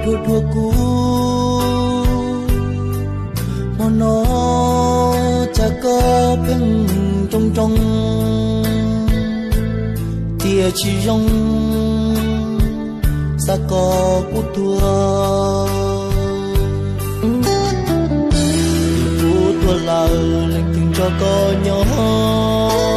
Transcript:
Dua dua kuv, hmo no cas koj pheej nroo nroo, tiam tsis zoo, xav kom kuv tuag. Kuv tuag lawm leej twg nrog koj nyob?